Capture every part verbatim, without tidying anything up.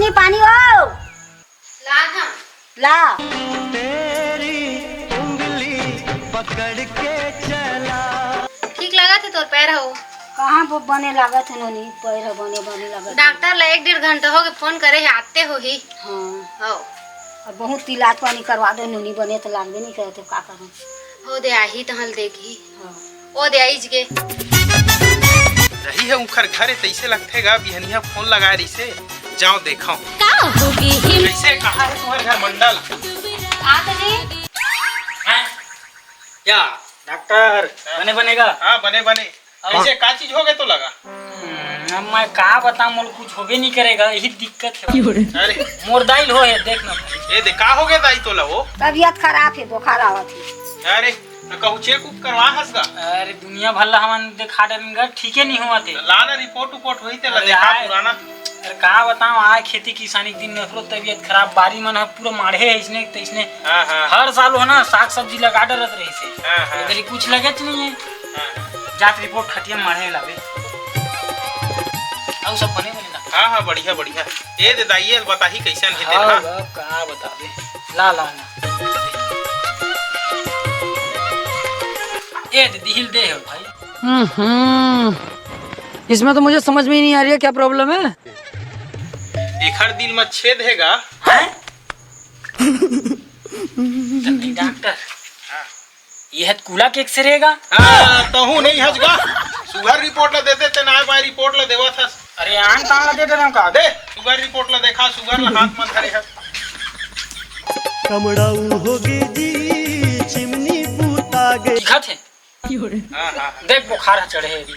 नहीं पानी हो। ला था। ला। तेरी उंगली पकड़ के चला। ठीक लगा थे तोर पैर हो? कहाँ वो बने लागत हे नोनी, पैर ह बने बने लागत हे। डॉक्टर ला एक डेढ़ घंटा हो गए फोन करे हे, आते हो ही। हाँ। हो। अब बहुत इलाज पानी करवा दो नोनी, बने तो लागबे नहीं करे तो का करूँ। हो दे आही तहल देखी। हाँ। ओ दे आईज गे। रही है उखर घरे, तैसे लगथे गा बिहनिया फोन लगाए रहिसे। जाओ देखो। का होगे हे? कैसे, कहाँ है तुम्हारे घर मंडल? आत जी। हैं? क्या डॉक्टर? हाँ। बने बनेगा? हाँ, बने बने। और कैसे, का चीज हो गए तो लगा? हम्म, अब मैं का बताऊं, मोला कुछ होबे नहीं करेगा, यही दिक्कत है। अरे। मोर दाई ल हो है, देख ना। ए दे, का हो गया दाई तोला वो? तबीयत खराब है, बुखार आवत है। अरे, तो कहूँ चेक उक करवा हस गा? अरे, दुनिया भर ला हमन देखा डरेन गा, ठीके नहीं होवत हे। ला ना, रिपोर्ट उपोर्ट होई ते ला अरे देखा आय, पुराना। अरे, का बताओ, आय खेती किसानी के दिन में एकरो तबीयत खराब, बारी मन ह पूरा माढ़े है इसने तैसने। हाँ, हाँ। हर साल हो ना, साग सब्जी लगा डरत रहिसे। हाँ, हाँ। इधर ही कुछ लगेच नहीं है। हाँ। जात रिपोर्ट खटिया माढ़े लावे। अउ सब बने बने ना? हाँ, हाँ, बढ़िया, बढ़िया। ए दे दाई, ए बताही कैसन हे हाँ, तेला? अब का बताबे। ला, ला, ला। ए दे, दिहिल दे हे भाई। हम्म, इसमें तो मुझे समझ में ही नहीं आ रही है, क्या प्रॉब्लम है? एखर दिल में छेद हे गा। हैं? तब नहीं डॉक्टर। हाँ। ये है कूला के एक्सरे गा। हाँ, तहूँ नहीं हस गा। सुगर रिपोर्ट ला देते, ते ना बाय रिपोर्ट ला देवा था। अरे, आन तान ला दे दे रहा हूँ का? दे, सुगर रिपोर्ट ला देखा, सुगर ला हाथ में धरे है। कमड़ाऊ हो गे जी, चिमनी पूता गे। दिखत हे? हाँ, हाँ, हाँ। देख, बुखार ह चढ़े हे अभी।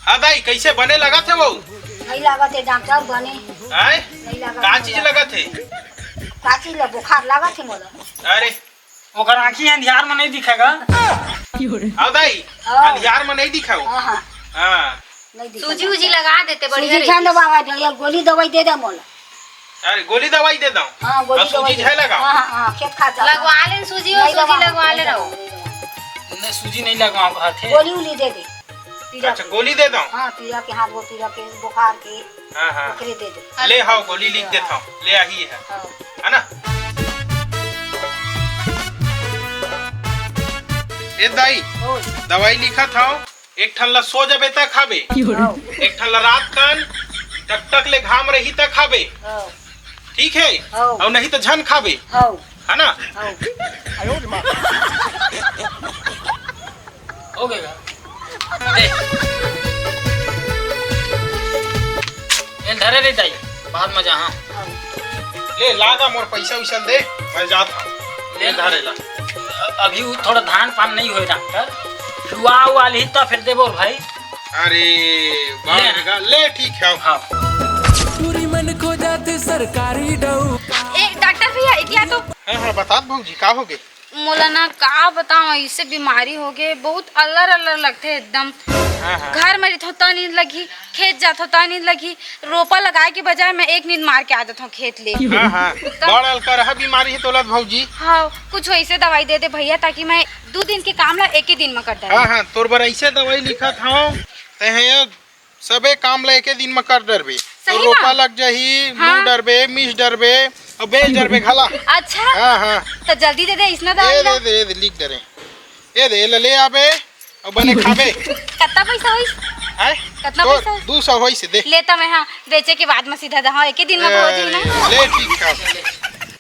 हाँ दाई, कैसे बने लगा थे वो? नहीं लागत हे डॉक्टर, बने। आय? नहीं लागत का हे चीज मोला। लगा थे? का चीज ला? बुखार लागत हे मोला। अरे। ओकर आँखी अंधियार में नहीं दिखेगा। आओ दाई, हाँ। अंधियार में नहीं दिखाओ। हाँ, हाँ। हाँ। नहीं दिखा सूजी उजी लगा देते, बढ़िया सूजी रहती। खान दो बाबा, भैया, गोली दवाई दे दे मोला। अरे, गोली दवाई दे दो। हाँ, गोली और सूजी दवाई दे। है लगाओ। हाँ, हाँ, हाँ, खेत खात जाता। लगवा ले सूजी, वो नहीं सूजी बाबा, लगवा ले नहीं रहो। बाबा, नहीं बाबा। नहीं, सूजी नहीं लगवाओ, कहा थे। गोली उली दे दे। पीरा अच्छा, के। गोली दे दो। हाँ, पीरा के, हाथ वो पीरा के, बुखार के, हाँ, हाँ। ओकरे दे दे। ले, हाँ, गोली लिख देता हूँ, ले आही है। हाँ। है ना? ए दाई, ओए। दवाई लिखत हव, एक ठन ला सो जबे त खाबे, हव। एक ठन ला रात कन टकटक ले घाम रही त खाबे, हव। ठीक है? हव। अउ नहीं त झन खाबे, हव। है ना? हव। हो गया। दे। ये धरे रे दाई, बाद में जा, हाँ। ले, लागा मोर पैसा उइसा दे, मैं जात हूँ। ले ले। धरे ला। अभी वो थोड़ा धान पान नहीं होए डॉक्टर, लुआ उआ ली तो फिर देबो भाई। अरे, ले। बाहर का, ले, ठीक है। हाँ। टूरी मन खो जाते सरकारी डऊ। ए, डॉक्टर भैया, इतिया तो हाँ, हाँ, बतात भौजी, का हो गए? मोला ना का बताओ, ऐसे बीमारी हो गए, बहुत अल्लर अल्लर लगते एकदम। हाँ, हाँ। घर में रहिथो त नींद लगी, खेत जाथो त नींद लगी, रोपा लगाए के बजाय मैं एक नींद मार के आ जाथो खेत ले। हाँ, हाँ। तब बड़ अलकरहा बीमारी है तोला भौजी। हाँ, कुछ वैसे दवाई दे दे भैया, ताकि मैं दो दिन के काम ला एक ही दिन में कर डालूं। हाँ, हाँ, तोर बर ऐसे दवाई लिखत हूँ, ते हैं सबे काम ला एके दिन म कर डरबे। सही तो रोपा मा? लग जाही, हाँ। लू डरबे, मिस डरबे, अउ बेच डरबे घला। अच्छा। हाँ, हाँ। तो जल्दी दे दे, इसना ए दवाई दे, ला। दे, ए दे, लिख डरे। ए दे, ले, ले आबे, अउ बने खाबे। कतना पैसा होइस? आय? कतना तोर पैसा होइस? दू सौ होइस, दे। लेता मैं, हाँ, बेचे के बाद में सीधा दे, हाँ, एके दिन में हो जाही ना। ए, ले, ठीक है।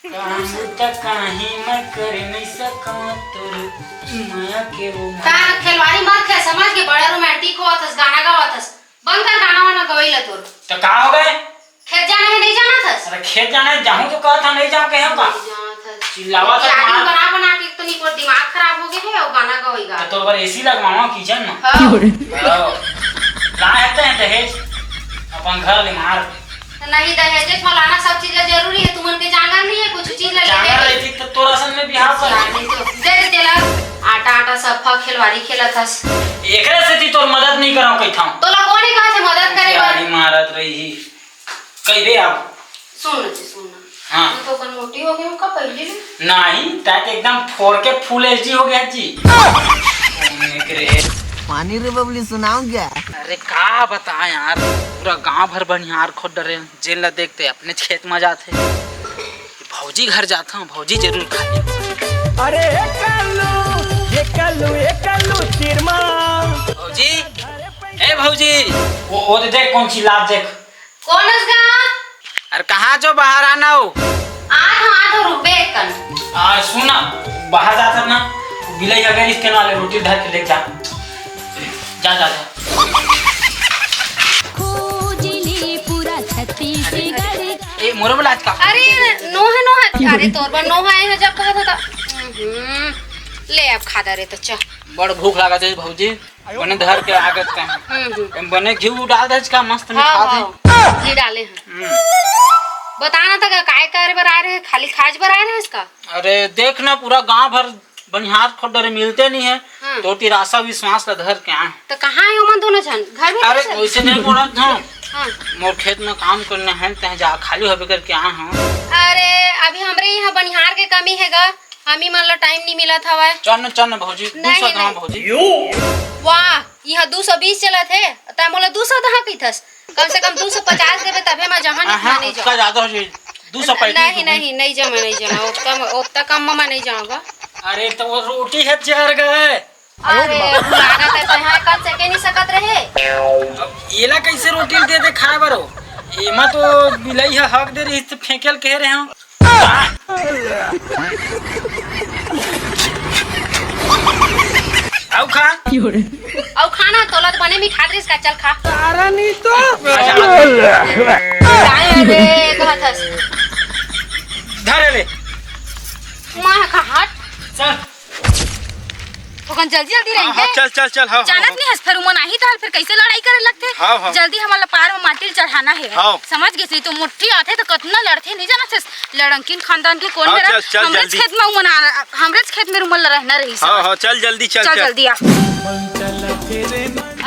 काम त काहे मैं कर नहीं सका तोर माया के वो का खेलवाड़ी मत खेल, समझ के बड़ा रोमांटिक होत हस, गाना गावत हस। बंद कर गाना वाना गवई ला तोर। तो का हो गए? खेत जाना है, नहीं जाना था? अरे खेत जाना है, जाऊं तो कहा था, नहीं जाऊं कहे का? नहीं जाना था। चिल्लावा था यार, मार। बना बना के एक तो निको दिमाग खराब हो गए है और गाना गवई गा। तो तोर बर एसी लगवावा किचन में। हाँ। हाँ। ला आते हैं दहेज, अपन घर ले मार। तो नहीं दहेज, फलाना सब चीज ला जरूरी है, तुमन के जांगर नहीं है, कुछ चीज ला लेके जांगर दे। रहती तो तोरा संग में बिहाव कर। नहीं तो दे दे तेला, आटा आटा सब फा खेलवारी खेलत हस। एकरे से ती तोर मदद नहीं करव कहिथां। तोला कोने कहा थे मदद करे बर? गाड़ी मारत रही। कह दे अब। सुन ना जी, सुन ना। हाँ। मैं तो अपन मोटी हो गई हूँ का पहले ले? नहीं, ताकि एकदम फोड़ के फुल एचडी हो गया जी। एकरे। पानी रे बबली, सुनाव क्या? अरे का बताएं यार, पूरा गांव भर बनिहार खोद डरे, जेन ला देखते अपनेच खेत म जाथे। भौजी घर जाथंव, भौजी जरूर खाही। अरे हे कल्लू, हे कल्लू, हे कल्लू, चिरमा। भौजी, ए भौजी, ओ, ओ दे देख कौन चिल्लात देख। कोन हस गा? अरे कहाँ जो बाहर आना हो? आत हंव, आत हंव, रुकबे एक कन। अरे सुन ना, बाहर जात हस ना, बिलई अगर इसके नाले रोटी धर के ले जा। जा, जा, जा। खोज ले पूरा छत्तीसगढ़। ए, मोरो बोला आज का? अरे, नोहे, नोहे, अरे, तोर बर नोहे आए हैं जब कहा था, तो। हम्म, ले अब खा दे रे, तो चल। बड़ भूख लागत हे भौजी, बने धर के आगत का। हम्म, हम्म। बने घी डाल दे का, मस्त हाँ, मिठा दे। हाँ, घी डाले हैं। हम्म। बताना था का, काय करे बर आए रहे, खाली खाज बर आए रहे इसका? अरे, देख ना, पूरा गांव भर बनिहार खोद डरे मिलते नहीं है, हाँ। तो तेरा आशा विश्वास ला धर के आए। तो कहाँ है ओमन दोनों झन? घर में अरे, कैसे? वैसे नहीं बोलत हंव। हाँ। मोर खेत में काम करना है, तह जा खाली होबे करके आए हंव। अरे, अभी हमरे यहाँ बनिहार के कमी है गा, हमी मन ला टाइम नहीं मिलत हवय। चल न, चल न भौजी, नहीं, दू सौ दहा नहीं। भौजी। वाह, यहाँ दू सौ बीस चलत हे, तै मोला दू सौ दहा कहिथस। कम से कम दू सौ पचास देबे तभे मैं जहाँ नहीं, हाँ, नहीं ओतका जाओ। ज्यादा हो जाही, दू सौ पैंतीस नहीं, दूँ। नहीं, नहीं जमा, नहीं जमा, ओतका, ओतका कम में मैं नहीं जाऊँगा। अरे तो वो रोटी है जर गए। अरे, लागत है तैं हा कल से के नहीं सकत रहे। अब एला कैसे रोटी दे दे खाए बर हो? एमा तो बिलई ह हक दे रही तो फेंके ल कहे रहे हंव। अउ खा। अउ खा ना, तोला तो बने मिठा दे रहिस का, चल खा। तारा नहीं तो। काय रे, कहत हस? धर ले। माँ का हाथ। चल। थोकन जल्दी जल्दी रही हाँ, हाँ, है। चल, चल, चल, हाँ, हाँ, जानत हाँ। नहीं हस, फेर उमन आही त फेर कैसे लड़ाई करे लगथे। हाँ, हाँ। जल्दी हमन ला पार में माटी ल चढ़ाना है। हाँ। समझ गेस, नहीं तो मुट्ठी आथे तो कतना लड़थे, नहीं जानत हस। लड़ंकिन खानदान के कोन हाँ, मेरा चल, चल, हमरेच जल्दी। खेत में उमन आ, हमरेच खेत में उमन ला रहना रही हाँ, सब। हाँ, चल जल्दी, चल, चल चल। जल्दी आ।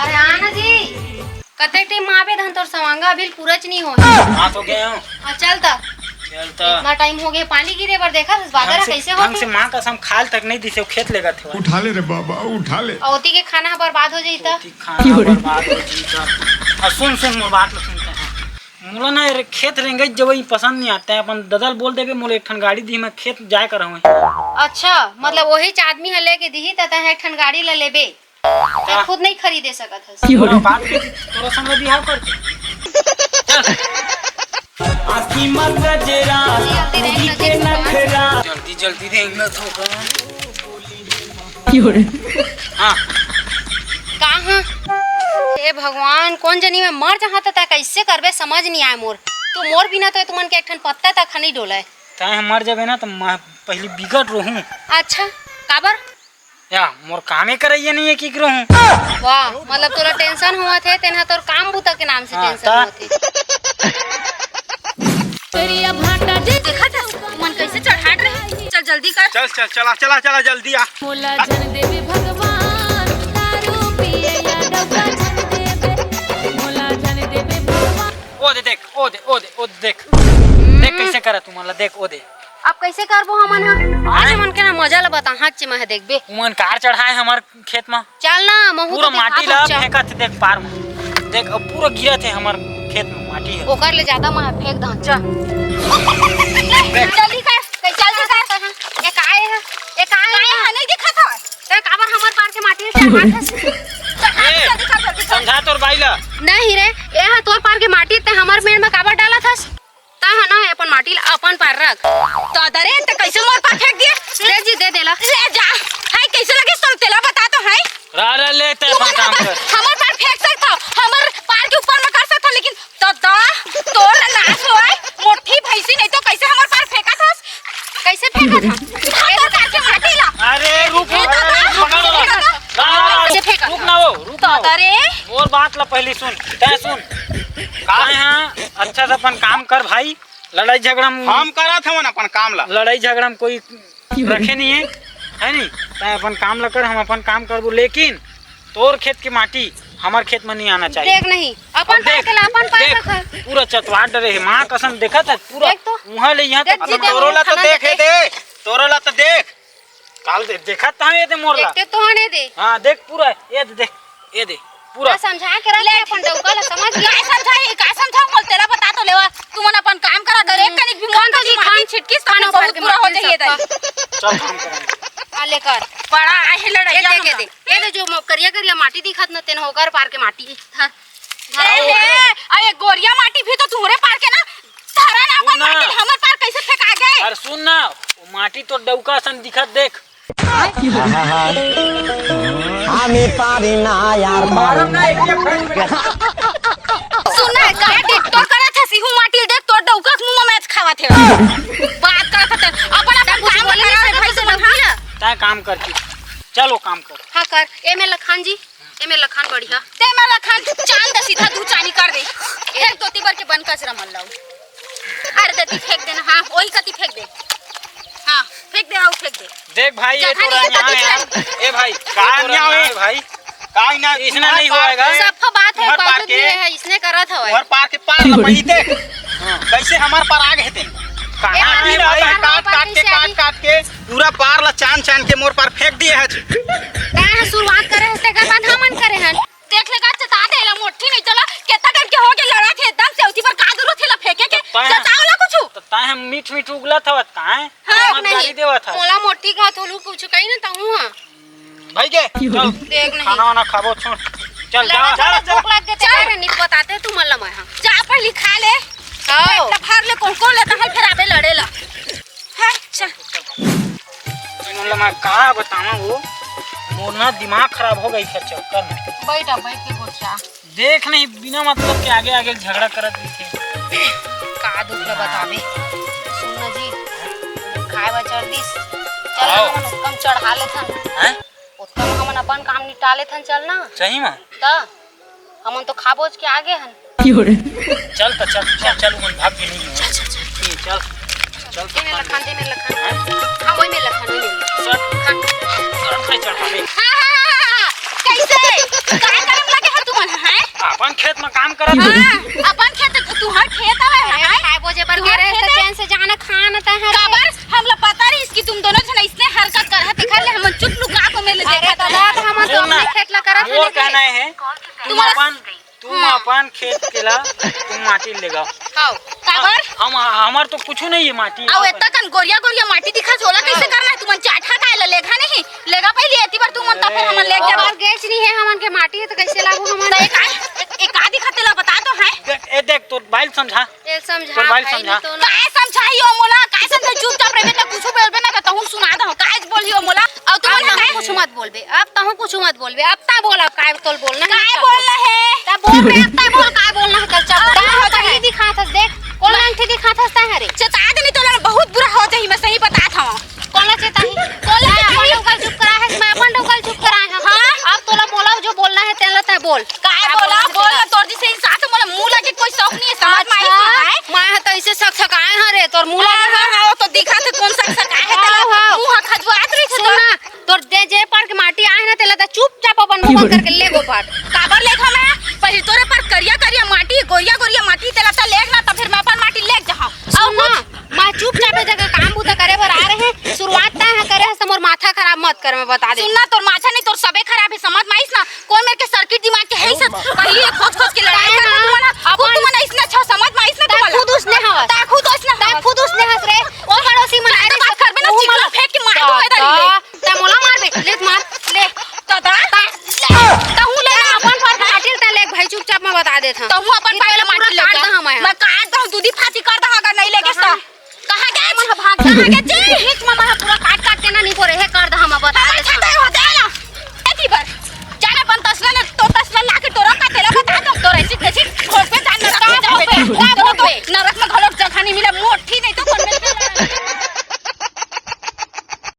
अरे आ ना जी, कते टाइम में आबे धन तोर सवांगा अभी पूरा च नहीं हो। हाथ हो गए हो। हाँ, चल त। चल त। इतना टाइम हो गया, पानी गिरे बर देखा, बादर ढंग से, कैसे ढंग होते? से माँ कसम खाल तक नहीं दिसे, खेत लेगत हे। उठा ले रे बाबा, उठा ले। अउ ओती के खाना ह बर्बाद हो जाई त। ओती खाना बर्बाद हो जाई त। अउ सुन, सुन, मोर बात ल सुनते हैं। मोला ना ये खेत रेंगई जवई पसंद नहीं आते हैं। अपन ददल बोल देबे, मोला एक ठन गाड़ी दी, मैं खेत जाए कर हूँ। अच्छा, मतलब वही च आदमी ह लेके दिही त तैं एक ठन गाड़ी ल लेबे? तैं खुद नहीं खरीदे सकत हस। तोरा बाप के तोरा संग बिहाव कर दे। चल। आँखी में गजरा, जल्दी रेंग, जल्दी रेंग। जल्दी, जल्दी रेंग ना थोकन। हाँ। का हाँ? हे भगवान, कोन जनी मैं मर जहाँ त तैं कैसे करबे, समझ नहीं आए मोर। तू मोर बिना तो तुमन के एक ठन पत्ता तक नहीं डोलाए। तैं मर जाबे ना त मैं पहली बिगड़ रहूँ। अच्छा, काबर? या, मोर कामे करइया नहीं है, की करूँ? वाह, मतलब तोला टेंशन होवत हे, तेन ह तोर काम बूता के नाम से हाँ, टेंशन ता? होवत हे। करिया भाटा जे देखत हस, मन कैसे चढ़ाट रहे। चल जल्दी कर। चल, चल, चला, चला, चला, जल्दी आ। मोला जन देवे भगवान, दारू पिए या डौका जन देवे। मोला जन देवे भगवान। ओ दे देख, ओ दे, ओ दे, ओ दे देख। देख कैसे करत तुमन ला, देख, ओ दे। अब कैसे करबो हमन ह? आज हमन के ना मजा ल बता, हाथ चिमा है देखबे। उमन कार चढ़ाए हमर खेत म। चल ना, महू पूरा तो माटी दिखा ला दो, चल। फेंकत हे, देख पार म। देख, अब पूरा गिरत हे हमर खेत म माटी ह। ओकर ले ज्यादा मैं फेंक दहूँ, चल। जल्दी कर, जल्दी कर। ये काय है? ये काय है? नहीं दिखत हवय। तैं काबर हमर पार के माटी ल चढ़ात हस? चढ़ा, ए, जल्दी कर, जल्दी कर। समझा तोर बाई ला। नहीं रे, ये ह तोर पार के माटी, तैं हमर मेड़ म काबर डालत हस? तैं ह ना अपन माटी ल अपन पार रख। तो दरे, तैं कैसे मोर पार फेंक दिए? दे जी, दे देला। ले जा। हाय, कैसे लगिस तोर, तेला बता तो, हाय। रा, रा, ले, तैं अपन काम कर। हमर पार फेंक सकत हव, हमर पार के ऊपर म कर सकत हव, लेकिन दादा, तोर नाश होय, मोटी भैंसी नहीं तो कैसे हमर पार फेंकत हस? कैसे फेंकत हस? हमर पार के माटी ला। अरे रुक, ए रुक, दादा, रुक, रुक, रुक, रुक। रुक। रा, रा, रा, कैसे रुक, फेंकत रुक हस? ना वो, रुक ना वो। दादा रे। मोर बात ला पहली सुन, तैं सुन। का? तैं हाँ, अच्छा से अपन काम कर भाई, लड़ाई झगड़ा म-, हम करत हवन अपन काम ला। लड़ाई झगड़ा म कोई रखे नहीं है, है नहीं? तैं अपन काम ला कर, हम अपन काम करबो, लेकिन तोर खेत के माटी हमर खेत में नहीं आना चाहिए। देख नहीं, अपन अब पार देख, के ला, अपन पार देख, रखा। पूरा चतवार डरे है, माँ कसम देखत है, पूरा देख तो। उहाँ ले यहाँ देख तक। जी, अब देख, तोरो ला तो खाना देख, देख। ए दे, तोरो ला तो देख। काल दे, देखत है ये दे मोर ला। देखते तो हने दे। हाँ, देख पूरा, ये दे, देख। ए दे, पूरा। समझा के रख ले अपन डौका ला, समझ गया? काय समझाई, काय समझाऊं? बोल, तेला बता तो लेवा। तुमन अपन काम करा कर, एक कनिक भी मोर कति माटी छिटकिस, त बहुत बुरा हो जाही। चल काम करा। आ लेकर। बड़ा आहे लड़ाइया। ए दे, ए दे, जो करिया करिया माटी दिखत न, तेन होकर पार के माटी। धर। ए, ए, ए, गोरिया माटी भी तो तुहरे पार के ना। धरा ना अपन माटी, हमर पार कैसे फेंका गे? अरे सुन ना, वो माटी तो डौका सन दिखत, देख। हमें पारी ना यार, पारी ना। सुन ना, का TikTok करत हस, इहू माटी देख, तोर डौका के मुंह में मैच खावत हे। बात करत हते, अपन, अपन काम बोले करा नहीं, भाई, सब तुमन, हाँ? तय काम कर की। चलो काम कर। हाँ कर, ए में लखान जी, ए में लखान बढ़िया। ते में लखान चांद सीधा दू चानी कर दे। एक धोती भर के बन कचरा मन लाओ। अरे दती फेंक देना, हाँ, वही कती फेंक दे। हाँ, फेंक दे, आओ फेंक दे। देख भाई, ये जगह तो नहीं है, अन्याय है। ए भाई, का ये तो अन्याय है? अन्याय है भाई। का ही ना, इसने तुम्हार नहीं पार होएगा। के, सब बात है, तुम्हार पार बावजूद के, भी है, इसने करत हवे। तुम्हार पार के पार लमही देख। हाँ। कैसे हमार पार आ गए थे? कहाँ ए, आने भाई, वाला है? काट, काट के, कैसे काट, आगे? काट के पूरा पार ला चान, चान के मोर पार फेंक दिए है। कहाँ शुरुआत करे है, तेकर बाद हमन करे हन। देख लेगा, चेता दे ला, मोटी नहीं चला, केतना टाइम के हो गया लड़ा थे, एकदम से उसी पर का जरूरत थी ला फेंके के, तो तय, चेताओ ला कुछ। तो तय हम मीठ मीठ उगला था, तय हाँ, हमर नहीं। गाली देवा था। मोला मोटी का थोलू कुछ कही ना, तहूँ हाँ। भाई के, चल, देख नहीं। खाना वाना खाबो, छोड़। चल, जा। लड़ा चल, चल। भूख लग गए, चल। नहीं बताते तू मन ला मैं, हाँ। जा, पहले खा ले। हाँ। पेट भर ले, कौन कौन लेता है, फिर आबे लड़े ला। हाँ, चल। तुमन ला मैं का बतावं वो, मोर ना दिमाग खराब हो गई है चक्कर में। बैठ, बैठ के गोठिया। देख नहीं, बिना मतलब के आगे आगे झगड़ा करत रहिथे। का दुख ल बतावे? सुन ना जी, खाए बर चढ़ दिस। चल ना, आओ। हमन ओतका म चढ़ा लेथन। हैं? ओतका म हमन अपन काम निपटा लेथन, चल ना। सही में? त हमन तो खा बोज के आगे हन। चल त चल, चल, चल, उमन भाग के नहीं। चल, चल, चल। ए, चल। चल त एमे लखन, दे मेरे लखन। हैं? हाँ, वही मेरे लखन, वही मेरे लखन। सट। हाँ। सट से चढ़ा दे। हाँ, हाँ, हाँ, हाँ, हाँ। कैसे? काय करे म लगे हो तुमन, हैं? अपन खेत में काम करत हन। हाँ, अपन खेत, तुहर खेत हवे, अरे, हैं? खाए बोजे बर तुहर करे, खेत तो है? चैन से जाना, खाना तय है रे। काबर? हमला पता रहिस कि तुम दोनों झन इसने हरकत करत, तेखर ले हमन चुप लुका को मेले अरे देखत दादा, हन। हमन तो सुन ना, अपने खेत ला करत हन, मोर कहना है, तुम तुम्हारा अपन तुम हाँ। अपन खेत के ला तुम माटी ले गाओ। हाँ, काबर? हम, हमर तो कुछ नहीं है माटी। अउ एतना कन गोरिया गोरिया माटी दिखत हे, ओला कैसे हाँ। करना है? तुमन चाठा खाए ला लेघा नहीं? लेगा पहले एती बर तुमन, तब फिर हमन लेग जाबो। अउ गेच नहीं है हमन के माटी है, तो कैसे लाबो हमन? तो एक आ, एक, एक आ दिखत हे, तेला बता तो है। देख, ए देख, तोर बाइल समझा। ए समझा तोर बाइल भाई, समझा। नहीं तो ना। काय समझाही ओ मोला? काय समझाही? चुपचाप रहिबे त कुछु बोलबे ना, त तहूँ सुना दहूँ। काय बोलही ओ मोला? अउ तुमन अब ना तहूँ काय कुछु मत बोलबे, अब तहूँ कुछु मत बोलबे, अब तैं बोल, अब काय तोल बोलना है, काय बोलना है? तैं बोल बे, अब तैं बोल, काय बोलना है, चल, चल। अरे, तैं हो तो जाही। ही दिखात हस, देख, कोन अंगठी दिखात हस तैं हरे? चेता दे नहीं तो ना, बहुत बुरा हो जाही, मैं सही बतात हूँ। कोन ला चेताही? कोन ला तैं अपन चेताही? डौका चुप कराए हस, मैं अपन डौका चुप कराए हूँ। हाँ? अब तोला मोला जो बोलना है, तेला तैं बोल। काय बोला, बोल ना, तोर जैसे इंसान से मोला मुंह लगे कोई शौक नहीं है, समझ में आई अच्छा, है? मैं ह तो ऐसे सक सकाए हं रे, तोर मुंह लगे हाँ, हाँ, वो तो दिखा थे कौन सक सकाए है, हाँ, तेला हाँ। मुंह खजुआत रही थे सुन तोर। ना, तोर दे जे पार के माटी आए ना, तेला त चुपचाप अपन मुंह बंद करके ले गो पार। काबर लेखा मैं? पहले तोरे पर करिया करिया माटी, गोरिया गोरिया माटी, तेला त लेग ना, त फिर मैं अपन माटी लेग जहाँ। सुन ना, मैं चुपचाप ए जगह काम बूता करे बर आ रहे हैं। शुरुआत तैं ह करे हस, त मोर माथा खराब मत कर, मैं बता दे। सुन ना, तोर माथा नहीं, तोर सबे खराब है, समझ में आइस ना? कोन मेर के सर्किट दिमाग के है सब? पहले ये खोज खोज के लड़ाई करना तुमन ह। खुद तुमन अइसने छो, समझ में आइस ना तुमन? खुद उसने हवस। तैं खुद उसने हवस। खुद उसने हस रे। ओ पड़ोसी मन आए बात करबे ना, चिकला फेंक के मार दूंगा इधर ही ले। तैं मोला मारबे, ले मार, ले। दादा, तहूँ ले ना अपन पार फाटिल, तैं ले भाई, चुपचाप मैं बता देत हूँ। तहूँ अपन पार ले माटी ले जा। मैं काट दूँ, दूधी फाटी कर दूँ, अगर नहीं लेगे तो। कहाँ गे? मन भाग, कहाँ गे जी? बीच में मन पूरा काट काट के ना नहीं बोरे है, कर दे हम बता दे। हो जाए ना। एती बर। जाने अपन तसला ने, तो तसला ला के तोरा का तेला बता दो, तोरा ऐसी कैसी घोट पे जान नरक में जाओ बे। का बोलबे? नरक में घलोक जगह नहीं मिले, मोट